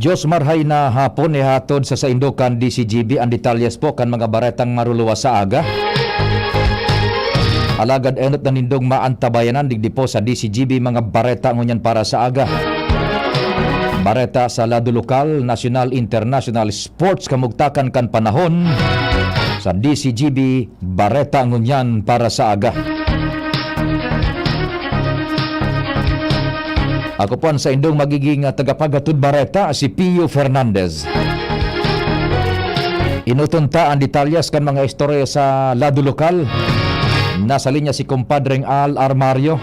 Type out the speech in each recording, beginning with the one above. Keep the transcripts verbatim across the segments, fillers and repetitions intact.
Diyos marhay na hapon, ihatod sa saindo kan D C G B an detalyes po kan mga baretang maruluwas sa aga. Alagad enot na nindong maantabayanan digdi po sa D C G B mga bareta ngunyan para sa aga. Bareta sa lado lokal, nasyonal, internasyonal, sports, kamugtakan kan panahon sa D C G B, bareta ngunyan para sa aga. Ako po an saindong magiging, ah, tagapaghatod bareta, si Pio Fernandez. Inuton ta an detalyes kan mga istorya sa lado lokal. Nasa linya si Kumpadreng Al Armario.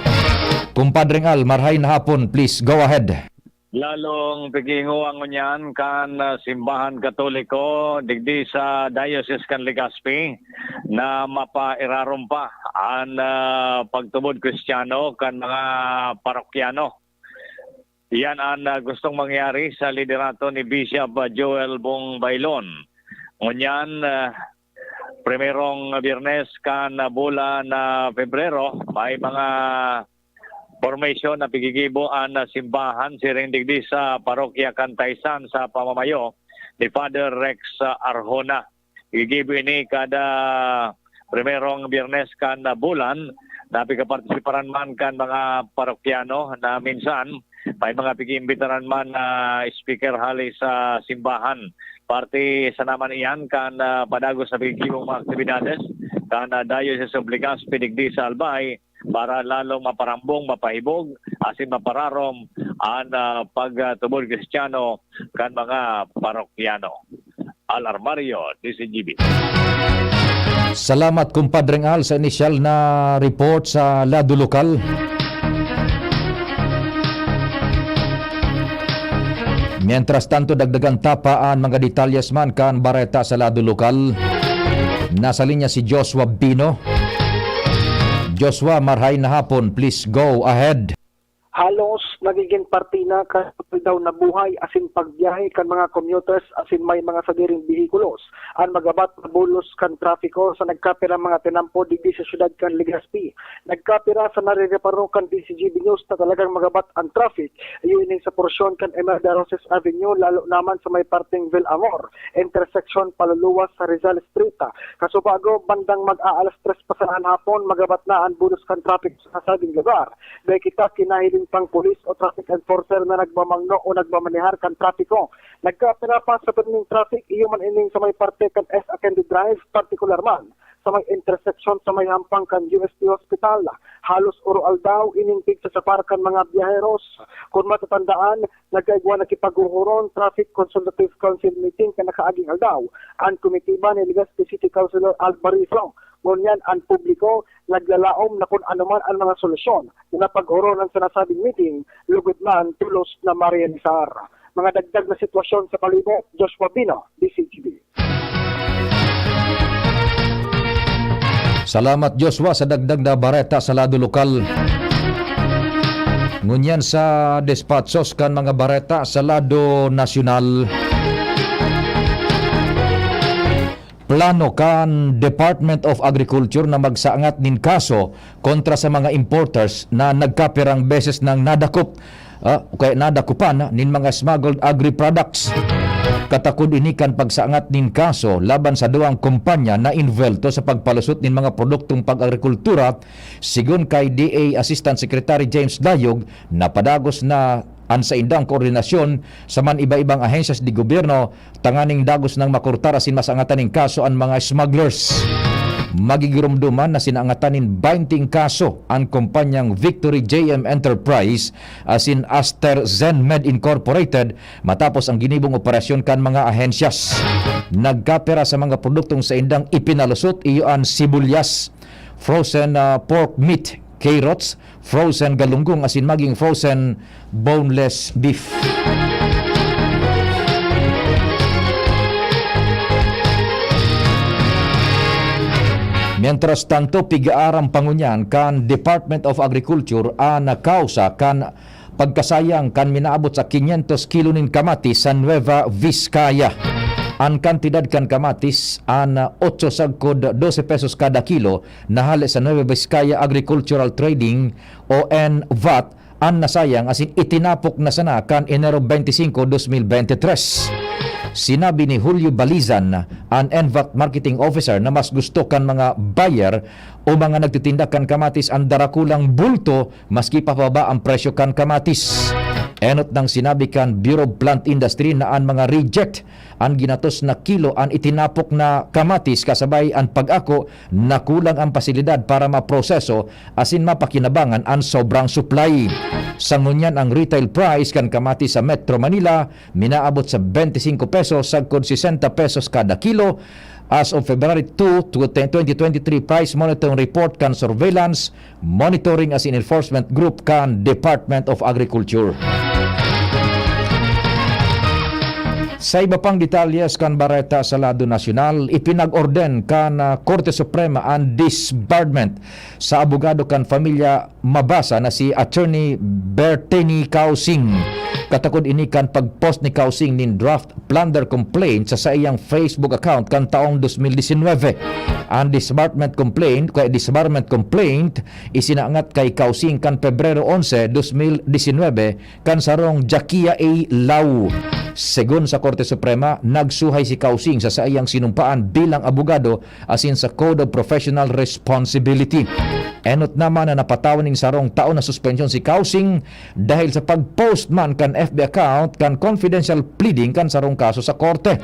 Kumpadreng Al, marhay na hapon, please go ahead. Lalong pigihingowa ngunyan kan, ah, Simbahan Katoliko digdi sa Diocese kan Legazpi na mapairarom pa an, ah, pagtubod Kristiyano kan mga parokyano. Iyan an, ah, gustong mangyari sa liderato ni Bishop, ah, Joel Bong Bailon. Ngunyan, ah, primerong Biyernes kan, ah, bulan na Pebrero, may mga pormasyon na pigigibo an, ah, simbahan siring digdi sa parokya kan Taysan sa pamamayo ni Father Rex, ah, Arjona. Gigibo ini kada primerong Biyernes kan, ah, bulan, na pigapartisiparan man kan mga parokyano na minsan may mga pigiimbitaran man na speaker hale sa simbahan. Parte sa naman iyan kan, ah, padagos na pigigibong mga aktibidades kan, ah, Diocese of Legazpi digdi sa Albay para lalong maparambong, mapahibog, asin mapararom an, ah, pagtubod Kristiyano kan mga parokyano. Al Armario, D C G B. Salamat, Kumpadreng Al, sa inisyal na report sa lado lokal. Mientras tanto, dagdagan ta pa an mga detalyes man kan bareta sa lado lokal. Nasa linya si Joshua Bino. Joshua, marhay na hapon. Please go ahead. Halos nagigin parte na kan daw na buhay asin pagbiyahe kan mga commuters asin may mga sadiring behikulos an magabat na bulos kan trapiko sa nagkapirang mga tinampo digdi sa syudad kan Legazpi. Nagkapira sa narereparo kan D C G B News na talagang magabat an traffic, iyo ini sa porsyon kan Imelda Roses Avenue, lalo naman sa may parteng Villamor, intersection paluluwas sa Rizal Street. Kasubago, bandang mag-aalas tres pa sana an hapon, magabat na an bulos kan traffic sa nasabing lugar. Dai kita kinahiling pang pulis o traffic enforcer na nagmamangno o nagmamanehar kan trapiko. Nagkapira pa sa pirming traffic, iyo man ining sa may parte kan S A Candy Drive, partikular man sa may intersection sa may hampang kan U S T Hospital. Halos oro-aldaw ining pigsasapar kan mga biyaheros. Kun matatandaan, nagkaigwa nakipaghuhuron traffic consultative council meeting kan nakaaging aldaw an komitiba ni Legazpi City Councilor Alvarizo. Ngunyan an publiko naglalaom na kun ano man an mga solusyon na napag-oronan sa nasabing meeting, lugod man tolos na marealisar. Mga dagdag na sitwasyon sa palibot, Joshua Bino, D C G B. Salamat, Joshua, sa dagdag na bareta sa lado lokal. Ngunyan sa despatsos kan mga bareta sa lado nasyonal. Plano kan Department of Agriculture na magsaangat nin kaso kontra sa mga importers na nagkapirang beses nang nadakop, ah, o kaya nadakupan nin mga smuggled agri-products. Katakod ini kan pagsaangat nin kaso laban sa duwang kumpanya na invuelto sa pagpalusot nin mga produktong pag-agrikultura, sigon kay D A Assistant Secretary James Dayog, na padagos na an saindang koordinasyon sa man iba-ibang ahensyas de gobyerno tanganing dagos nang makurtar asin masangatan nin kaso an mga smugglers. Magigiromdoman na sinangatan nin baynte kaso an kumpanyang Victory J M Enterprise asin Aster Zenmed Incorporated matapos ang ginibong operasyon kan mga ahensyas. Nagkapira sa mga produktong saindang ipinalusot iyo an sibuyas, frozen, ah, pork meat, carrots, frozen galunggong asin maging frozen boneless beef. Mientras tanto, pig-aaram pa ngunyan kan Department of Agriculture an kausa kan pagkasayang kan minaabot sa quinientos kilo nin kamatis sa Nueva Vizcaya. An kantidad kan kamatis, an otso sagkod dose pesos kada kilo, na hale sa Nueva Vizcaya Agricultural Trading o N V A T, an nasayang asin itinapok na sana kan Enero twenty-five, dos mil bente tres. Sinabi ni Julio Balizan, an N V A T marketing officer, na mas gusto kan mga buyer o mga nagtitinda kan kamatis an darakulang bulto maski pa pababa ang presyo kan kamatis. Enot nang sinabi kan Bureau of Plant Industry na an mga reject an ginatos na kilo an itinapok na kamatis kasabay an pag-ako na kulang ang pasilidad para maproseso asin mapakinabangan an sobrang supply. Sa ngunyan, ang retail price kan kamatis sa Metro Manila minaabot sa twenty-five pesos sagkod sesenta pesos kada kilo. As of February two, twenty twenty-three, price monitoring report kan Surveillance, Monitoring asin Enforcement Group kan Department of Agriculture. Sa iba pang detalles kan bareta sa lado nasyonal, ipinag-orden kan, ah, Korte Suprema an disbarment sa abogado kan pamilya Mabasa na si Attorney Bertini Kausing. Katakod ini kan pag-post ni Kausing nin draft plunder complaint sa saiyang Facebook account kan taong dos mil disinwebe. An disbarment complaint, kaya disbarment complaint, isinangat kay Kausing kan Pebrero onse, dos mil disinwebe, kan sarong Jakia A. Lau. Segun sa Korte Suprema, nagsuhay si Kausing sa saiyang sinumpaan bilang abogado asin sa Code of Professional Responsibility. Enot naman na napatawan nin sarong taon na suspensyon si Kausing dahil sa pag-post man kan F B account kan confidential pleading kan sarong kaso sa korte.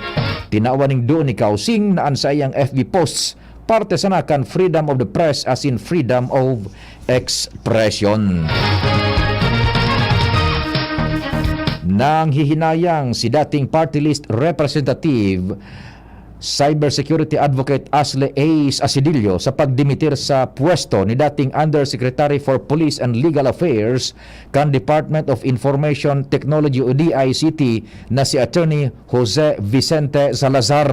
Tinawan nin duon ni Kausing na an saiyang F B posts parte sana kan freedom of the press asin freedom of expression. Nanghihinayang si dating party list representative, cybersecurity advocate Ashley Ace Asidillo sa pagdimitir sa pwesto ni dating Undersecretary for Police and Legal Affairs kan Department of Information Technology o D I C T na si Attorney Jose Vicente Salazar.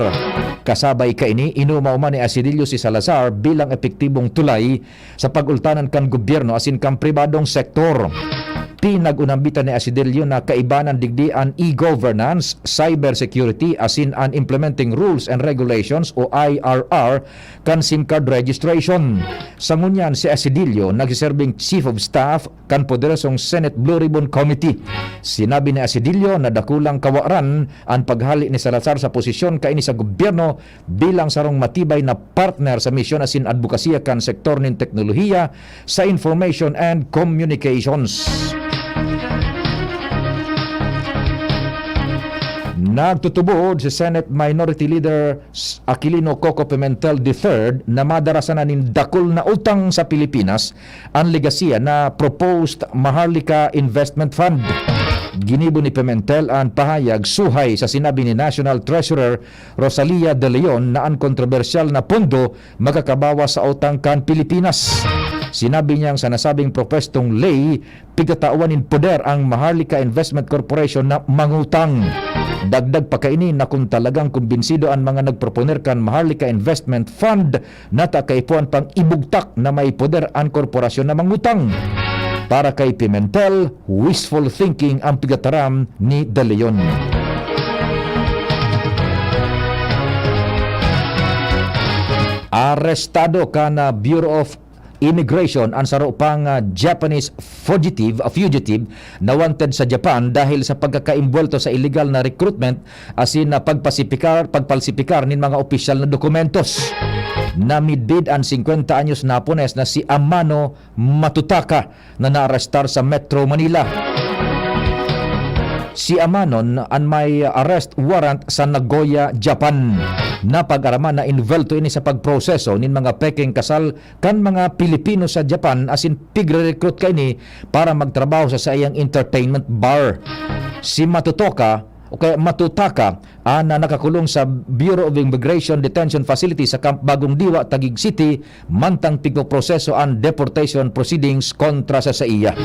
Kasabay kaini, inuma-uma ni Asidillo si Salazar bilang epektibong tulay sa pag-ultanan kan gobyerno asin kan pribadong sektor. Pinag-unambitan ni Asidillo na kaibanan digdi an e-governance, cybersecurity asin an implementing rules and regulations o I R R kan SIM card registration. Sa ngunyan, si Asidillo nagsiserbing Chief of Staff kan poderosong Senate Blue Ribbon Committee. Sinabi ni Asidillo na dakulang kawaran an paghale ni Salazar sa posisyon kaini sa gobyerno bilang sarong matibay na partner sa misyon asin adbokasiya kan sektor nin teknolohiya sa information and communications. Nagtutubod si Senate Minority Leader Aquilino Coco Pimentel the third na madara sana nin dakul na utang sa Pilipinas an legasiya na proposed Maharlika Investment Fund. Ginibo ni Pimentel an pahayag suhay sa sinabi ni National Treasurer Rosalia De Leon na an kontrobersyal na pondo makakabawas sa utang kan Pilipinas. Sinabi niyang sa nasabing propwestong ley, pigtatawan nin poder ang Maharlika Investment Corporation na mangutang. Dagdag pa kaini na kun talagang kumbinsido an mga nagproponer kan Maharlika Investment Fund, nata kaipuhan pang ibugtak na may poder an korporasyon na mangutang. Para kay Pimentel, wishful thinking ang pigtaram ni De Leon. Arestado kan, ah, Bureau of Immigration an saro pang, ah, Japanese fugitive, ah, fugitive na wanted sa Japan dahil sa pagkakaimbwelto sa illegal na recruitment asin na pagpasipikar, pagpalsipikar nin mga opisyal na dokumentos. Namidbid an singkwenta anyos na Hapones na si Amano Matutaka na naarestar sa Metro Manila. Si Amanon an may arrest warrant sa Nagoya, Japan. Napag-araman na involved ini sa pagproseso nin mga pekeng kasal kan mga Pilipino sa Japan asin pigre-recruit kaini para magtrabaho sa saiyang entertainment bar. Si Matutoka o kaya Matutaka an nakakulong sa Bureau of Immigration Detention Facility sa Camp Bagong Diwa, Taguig City, mantang pigpoproseso an deportation proceedings kontra sa saiya.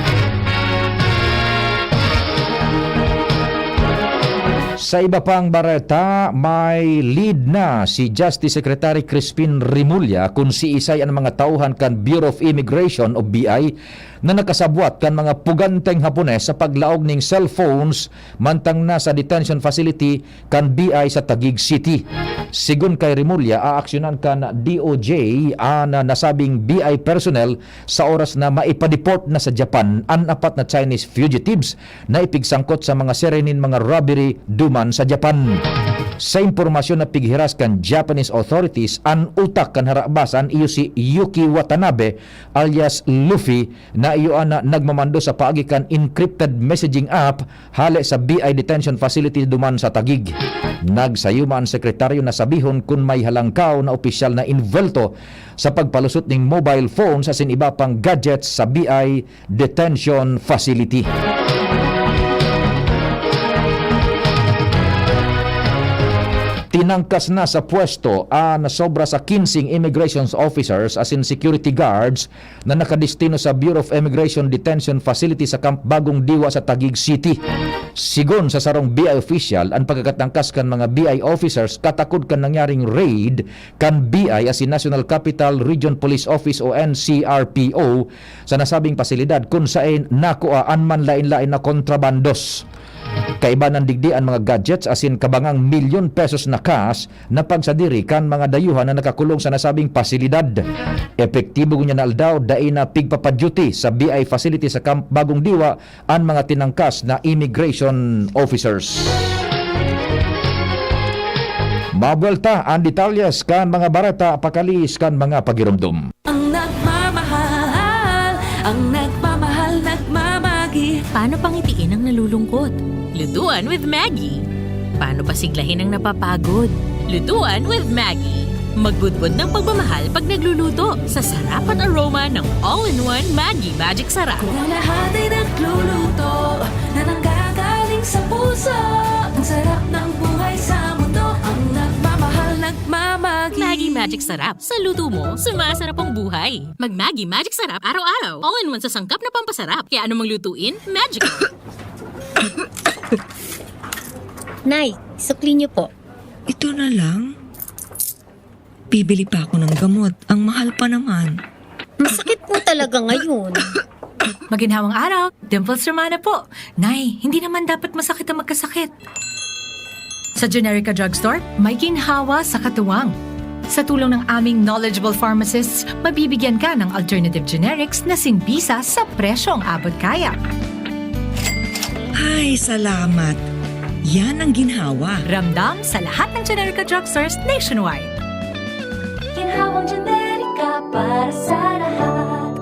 Sa iba pang bareta, may lead na si Justice Secretary Crispin Remulla kun siisay an mga tauhan kan Bureau of Immigration o B I na nakasabwat kan mga puganteng Hapones sa paglaog ning cellphones mantang nasa detention facility kan B I sa Taguig City. Sigon kay Remulla, aaksyonan kan D O J an nasabing B I personnel sa oras na maipa-deport na sa Japan an apat na Chinese fugitives na ipigsangkot sa mga seri nin mga robbery duman sa Japan. Sa impormasyon na pighiras kan Japanese authorities, an utak kan harabasan iyo si Yuki Watanabe alias Luffy, na iyo an nagmamando sa paagi kan encrypted messaging app hale sa B I detention facility duman sa Taguig. Nagsayuma an sekretaryo na sabihon kun may halangkaw na opisyal na involto sa pagpalusot ning mobile phones asin iba pang gadgets sa B I detention facility. Tinangkas na sa pwesto an sobra sa kinseng immigration officers asin security guards na nakadestino sa Bureau of Immigration Detention Facility sa Camp Bagong Diwa sa Taguig City. Sigon sa sarong B I official, an pagkakatangkas kan mga B I officers katakod kan nangyaring raid kan B I asin National Capital Region Police Office o N C R P O sa nasabing pasilidad, kun saen nakua an manlaen-laen na kontrabandos. Kaiba nan digdi an mga gadgets asin kabangang milyon pesos na cash na pagsadiri kan mga dayuhan na nakakulong sa nasabing pasilidad. Epektibo ngunyan na aldaw, dai na pigpapadyuti sa B I facility sa Camp Bagong Diwa an mga tinangkas na immigration officers. Mabuwelta an detalyes kan mga bareta pakaliis kan mga pagiromdom. Ang nagmamahal, ang nagmamahal, nagmamagi. Paano pangitiin ang nalulungkot? Lutuan with Maggie. Paano pasiglahin ang napapagod? Lutuan with Maggie. Magbudbod ng pagmamahal pag nagluluto sa sarap at aroma ng all-in-one Maggie Magic Sarap. Kung ang lahat ay nagluluto na nanggagaling sa puso, ang sarap ng buhay sa mundo, ang nagmamahal, nagmamagi. Maggie Magic Sarap. Sa luto mo, sumasarap ang buhay. Mag Maggie Magic Sarap araw-araw. All-in-one sa sangkap na pampasarap. Kaya anumang lutuin, magical. Nay, sukli niyo po. Ito na lang? Bibili pa ako ng gamot. Ang mahal pa naman. Masakit po talaga ngayon. Maginhawang araw, Dimples Romana po. Nay, hindi naman dapat masakit ang magkasakit. Sa Generica Drugstore, may ginhawa sa katuwang. Sa tulong ng aming knowledgeable pharmacists, mabibigyan ka ng alternative generics na sinbisa sa presyong abot kaya. Ay, salamat. Yan ang ginhawa. Ramdam sa lahat ng Generica Drugstores nationwide. Ginhawang Generica para sa lahat.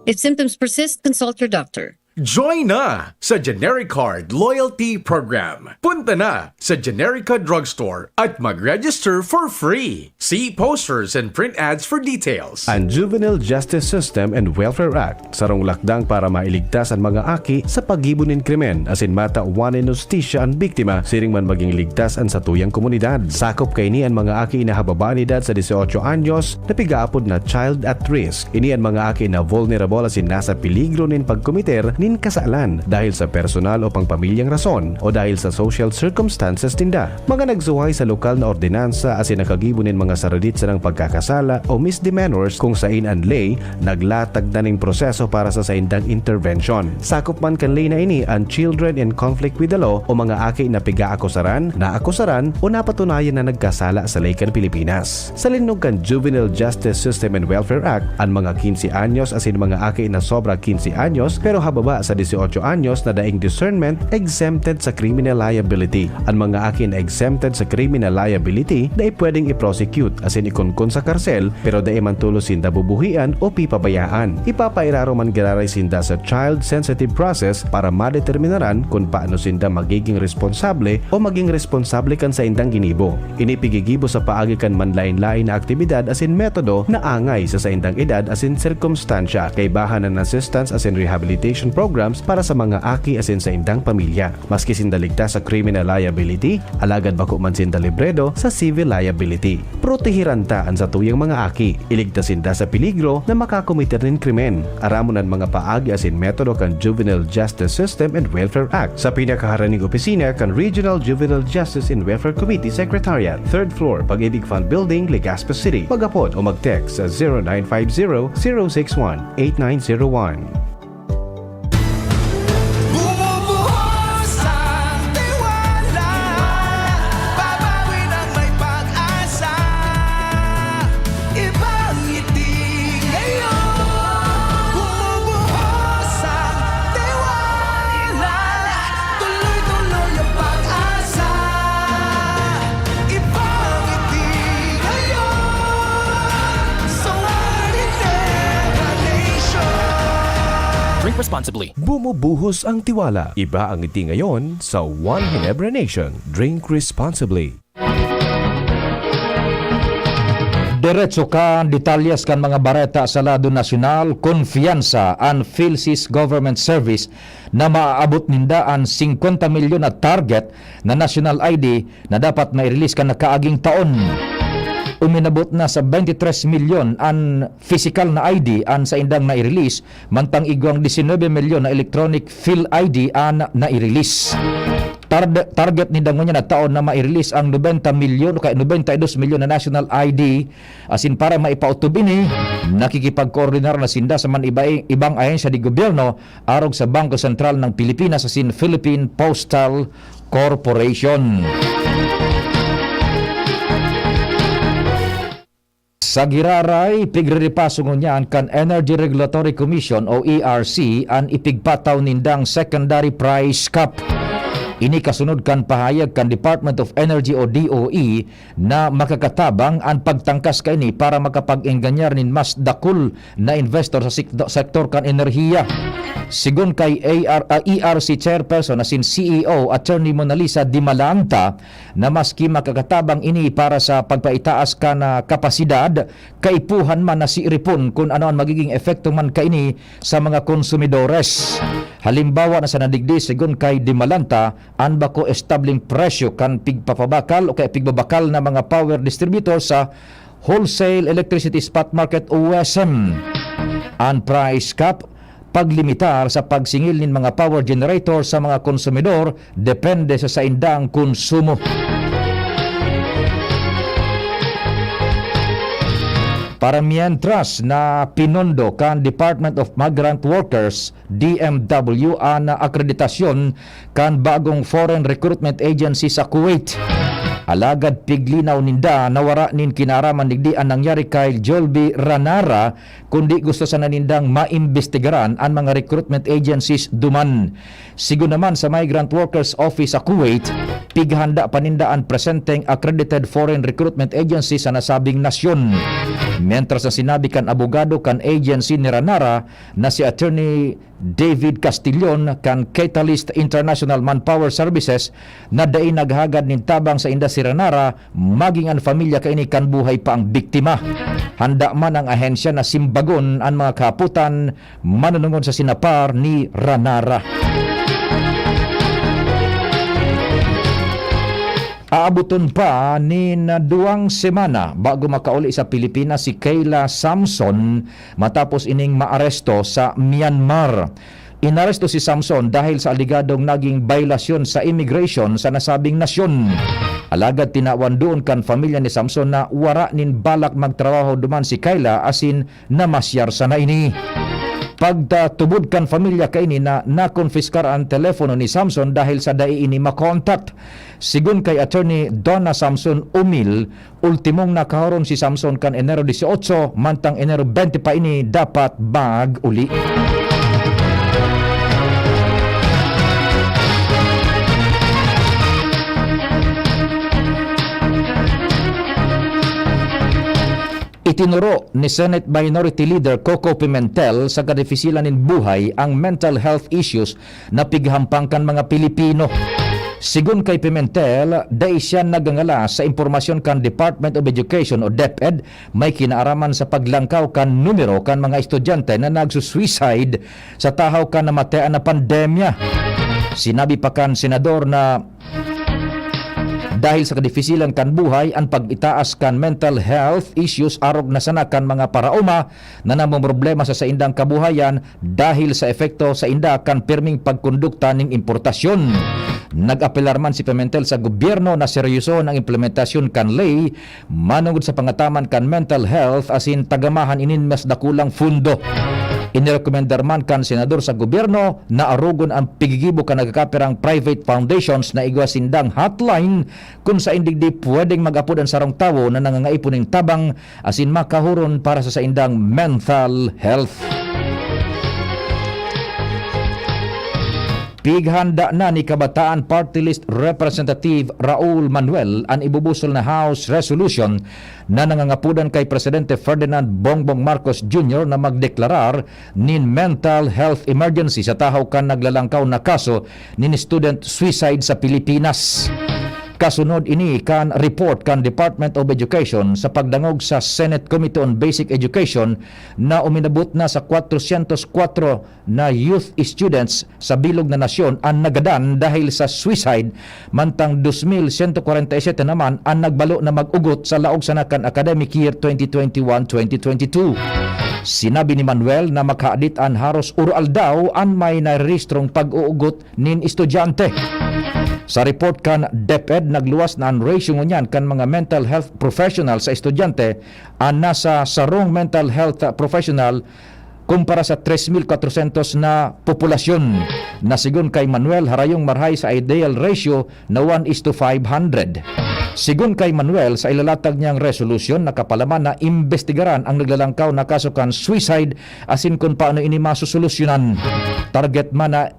If symptoms persist, consult your doctor. Join na sa Generic Card Loyalty Program. Punta na sa Generica Drugstore at mag-register for free. See posters and print ads for details. An Juvenile Justice System and Welfare Act, sarong lakdang para mailigtas an mga aki sa paggibo nin krimen asin matawan nin hustisya an biktima siring man maging ligtas an satuyang komunidad. Sakop kaini an mga aki na hababa an edad sa dieciocho anyos na pigaapod na child at risk. Ini an mga aki na vulnerable asin nasa peligro nin pagkomiter nin kasalan dahil sa personal o pangpamilyang rason o dahil sa social circumstances ninda. Mga nagsuhay sa lokal na ordinansa asin nakagibo nin mga saradit-sarang pagkakasala o misdemeanors kung sain an ley naglatag na ning proseso para sa saindang intervention. Sakop man kan ley na ini an children in conflict with the law o mga aki na pigaakusaran, naakusaran o napatunayan na nagkasala sa ley kan Pilipinas. Sa linnog kan Juvenile Justice System and Welfare Act, an mga quince anyos asin mga aki na sobra quince anyos pero hababa sa dieciocho anyos na daing discernment exempted sa criminal liability. An mga aki na exempted sa criminal liability dai pwedeng i-prosecute asin ikonkon sa karsel pero dai man tolos sinda bubuhian o pipabayaan. Ipapairarom man giraray sinda sa child-sensitive process para madeterminaran kun paano sinda magiging responsable o maging responsable kan saindang ginibo. Ini pigigibo sa paagi kan manlaen-laen na aktibidad asin metodo na angay sa saindang edad asin sirkumstansya. Kaibahan an assistance asin rehabilitation programs para sa mga aki asin saindang pamilya. Maski sinda ligtas sa criminal liability, alagad bako man sinda libredo sa civil liability. Protehiran ta an satuyang mga aki. Iligtas sinda sa peligro na makakometer nin krimen. Aramon an mga paagi asin metodo kan Juvenile Justice System and Welfare Act sa pinakaharaniing opisina kan Regional Juvenile Justice and Welfare Committee Secretariat, third floor, Pag-ibig Fund Building, Legazpi City. Mag-apod o mag-text sa zero nine five zero, zero six one, eight nine zero one. Bumubuhos ang tiwala, babawi ng may pag-asa. Ibang ngiti ngayon. Bumubuhos ang tiwala, tuloy-tuloy ang pag-asa. Ibang ngiti ngayon sa One Ginebra Nation. Drink responsibly. Bumubuhos ang tiwala. Iba ang ngiti ngayon sa One Ginebra Nation. Drink responsibly. Diretso kan detalyes kan mga bareta sa lado nasyonal, kumpiyansa an PhilSys Government Service na maaabot ninda an singkwenta milyon na target na national I D na dapat mai-release kan nakaaging taon. Uminabot na sa twenty-three milyon an pisikal na I D an saindang nai-release, mantang igwang disinube milyon na electronic PhilID an nai-release. Tar-, target ninda ngunyan na taon na mai-release ang nobenta milyon o kaya nobenta y dos milyon na national I D, asin para maipautob ini, nakikipagkoordinar na sinda sa man iba-, ibang ahensya de gobyerno arog sa Bangko Sentral ng Pilipinas asin Philippine Postal Corporation. Sa giraray, pigrerepaso ngunyan kan Energy Regulatory Commission o E R C an ipigpataw nindang secondary price cap. Ini kasunod kan pahayag kan Department of Energy o D O E na makakatabang an pagtangkas kaini para makapag-enganyar nin mas dakul na investor sa sik-, sektor kan enerhiya. Sigon kay A R, ah, E R C Chairperson asin C E O Attorney Monalisa Dimalanta, na maski makakatabang ini para sa pagpaitaas kan, ah, kapasidad, kaipuhan man na siiripon kun ano an magiging epekto man kaini sa mga konsumidores. Halimbawa na sana digdi, sigon kay Dimalanta, an bako estableng presyo kan pigpapabakal o kaya pigbabakal na mga power distributor sa Wholesale Electricity Spot Market o WESM. An price cap, paglimitar sa pagsingil nin mga power generator sa mga konsumidor depende sa saindang konsumo. Para mientras na pinondo kan Department of Migrant Workers, D M W, an akreditasyon kan bagong Foreign Recruitment Agency sa Kuwait. Alagad piglinaw ninda na wara nin kinaaraman digdi an nangyari kay Jolby Ranara, kundi gusto sana nindang maimbestigaran an mga recruitment agencies duman. Sigon naman sa Migrant Workers Office sa Kuwait, pighanda pa ninda an presenteng accredited foreign recruitment agency sa nasabing nasyon. Mientras na sinabi kan abogado kan agency ni Ranara na si Attorney David Castillon kan Catalyst International Manpower Services na dai naghagad nin tabang sa inda si Ranara, maging an pamilya kaini kan buhay pa ang biktima. Handa man ang ahensya na simbagon an mga kahapotan manunungod sa sinapar ni Ranara. Aaboton pa nin duwang semana bago makauli sa Pilipinas si Kayla Samson matapos ining maaresto sa Myanmar. Inaresto si Samson dahil sa alegadong naging byolasyon sa immigration sa nasabing nasyon. Alagad tinawan duon kan pamilya ni Samson na wara nin balak magtrabaho duman si Kayla asin namasyar sana ini. Pagtatubod kan pamilya kaini na nakonpiskar an telepono ni Samson dahil sa dai ini makontak. Sigon kay Attorney Donna Samson Umil, ultimong nakahoron si Samson kan Enero dieciocho, mantang Enero veinte pa ini dapat mag-uli. Itinuro ni Senate Minority Leader Coco Pimentel sa kadipisilan nin buhay ang mental health issues na pighahampang kan mga Pilipino. Sigon kay Pimentel, dai siya nagangalas sa impormasyon kan Department of Education o DepEd may kinaaraman sa paglangkaw kan numero kan mga estudyante na nagsu-suicide sa tahaw kan namatean na pandemya. Sinabi pa kan senador na dahil sa kadifisilan kan buhay, an pag-itaas kan mental health issues arog na sana kan mga paraoma na namomroblema sa saindang kabuhayan dahil sa epekto sainda kan pirming pagkondukta nin importasyon. Nag-apelar man si Pimentel sa gobyerno na seryosohon ang implementasyon kan ley manongod sa pangataman kan mental health asin tagamahan inin mas dakulang fundo. Inirekomendar man kan senador sa gobyerno na arogon an pigigibo kan nagkakapirang private foundations na igwa sindang hotline kun saen digdi pwedeng mag-apod an sarong tawo na nangangaipo nin tabang asin makahuron para sa saindang mental health. Pighanda na ni Kabataan Party List Representative Raul Manuel an ibubusol na House Resolution na nangangapodan kay Presidente Ferdinand Bongbong Marcos Junior na magdeklarar nin mental health emergency sa tahaw kan naglalangkaw na kaso nin student suicide sa Pilipinas. Kasunod ini kan report kan Department of Education sa pagdangog sa Senate Committee on Basic Education na uminabot na sa kwatrosyentos kwatro na youth students sa bilog na nasyon an nagadan dahil sa suicide, mantang dos mil sento kwarenta y sete naman an nagbalo na mag-ugot sa laog sana kan academic year twenty twenty-one, twenty twenty-two. Sinabi ni Manuel na makhadit an haros uro-aldaw an may narerehistrong pag-uugot nin estudyante. Sa report kan DepEd, nagluwas na an ratio ngunyan kan mga mental health professional sa estudyante an nasa sarong mental health professional kumpara sa tres mil kwatrosyentos na populasyon, na sigon kay Manuel, harayong marahay sa ideal ratio na one is to five hundred. Sigon kay Manuel, sa ilalatag niyang resolusyon, nakapalaman na imbestigaran ang naglalangkaw na kaso kan suicide asin kun paano ini masosolusyonan. Target man na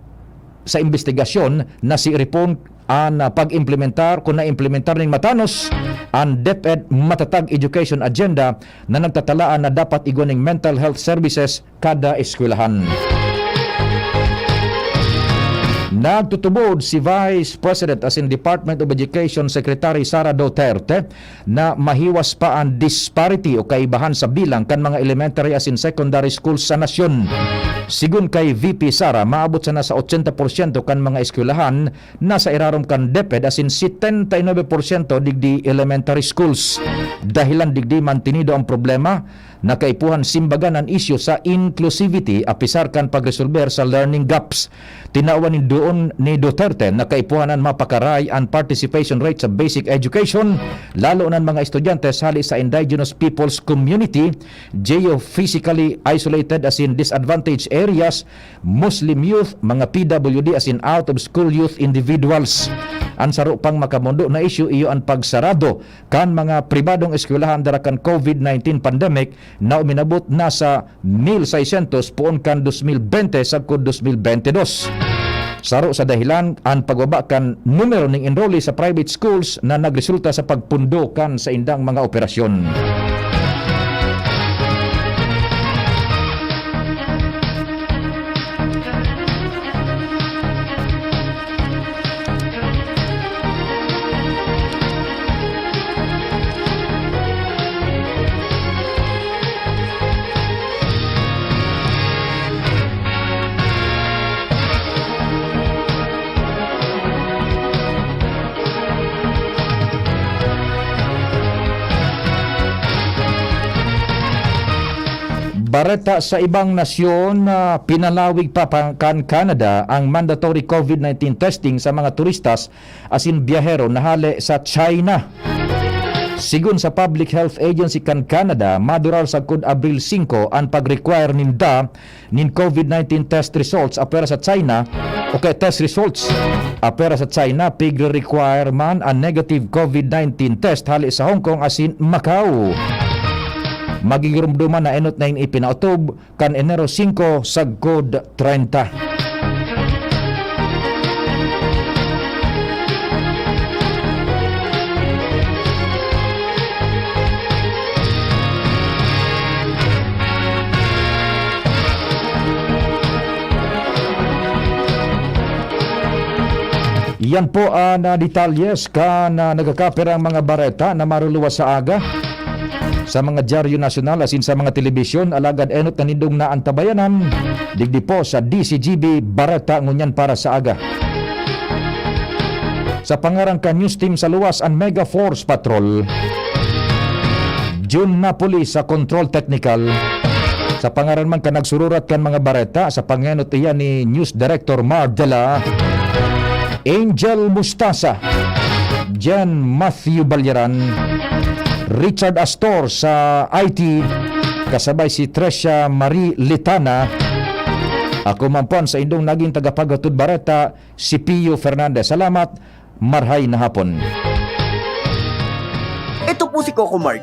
sa imbestigasyon na si Ripon an, ah, pag-implementar, kun naimplementar ning matanos, an DepEd Matatag Education Agenda na nagtatalaan na dapat igwa ning mental health services kada eskwelahan. Nagtutubod si Vice President asin Department of Education Secretary Sara Duterte na mahiwas pa an disparity o kaibahan sa bilang kan mga elementary asin secondary schools sa nasyon. Sigon kay V P Sara, maabot sana sa ochenta porsyento kan mga eskwelahan na sa irarom kan DepEd asin setenta y nuebe porsyento digdi elementary schools. Dahilan digdi mantinido ang problema na kaipuhan simbagan an isyu sa inclusivity apisar kan pagresolber sa learning gaps. Tinawan nin duon ni Duterte na kaipuhan an mapakaray an participation rate sa basic education, lalo na an mga estudyante sa hali sa indigenous peoples community, geophysically isolated asin disadvantaged areas, Muslim youth, mga P W D asin out of school youth individuals. An saro pang makamondo na isyu iyo an pagsarado kan mga pribadong eskwelahan dara kan COVID nineteen pandemic na uminabot na sa mil seiscientos poon kan dos mil bente sagkod dos mil bente dos. Saro sa dahilan an pagbaba kan numero ning enrollee sa private schools na nagresulta sa pagpundo kan saindang mga operasyon. Bareta sa ibang nasyon, ah, pinalawig pa, pa kan Canada ang mandatory COVID nineteen testing sa mga turistas asin biyahero na hale sa China. Sigon sa Public Health Agency kan Canada, madurar sagkod Abril singko an pag-require ninda nin COVID nineteen test results apwera sa China, o kaya test results apwera sa China, pigre-require man an negative COVID nineteen test hale sa Hong Kong asin Macau. Magigiromdoman na enot na ini ipinaotob kan Enero singko sagkod treinta. Yan po ang, ah, detalyes kan, ah, nagkakapirang mga bareta na maruluwas sa aga sa mga dyaryo nasyonal, asin sa mga telebisyon. Alagad enot na nindong naantabayanan digdi po sa D C G B Bareta ngunyan para sa aga. Sa pangaran kan News Team sa luwas, an Mega Force Patrol, Jun Napoli sa Control Technical. Sa pangaran man kan nagsururat kan mga bareta, sa pangenot iyan ni News Director Mar Dela, Angel Mustasa, Jen Matthew Balyaran, Richard Astor sa I T, kasabay si Tresha Marie Litana. Ako man po an saindong naging tagapaghatod bareta, si Pio Fernandez. Salamat, marhay na hapon. Ito po si Coco Mark,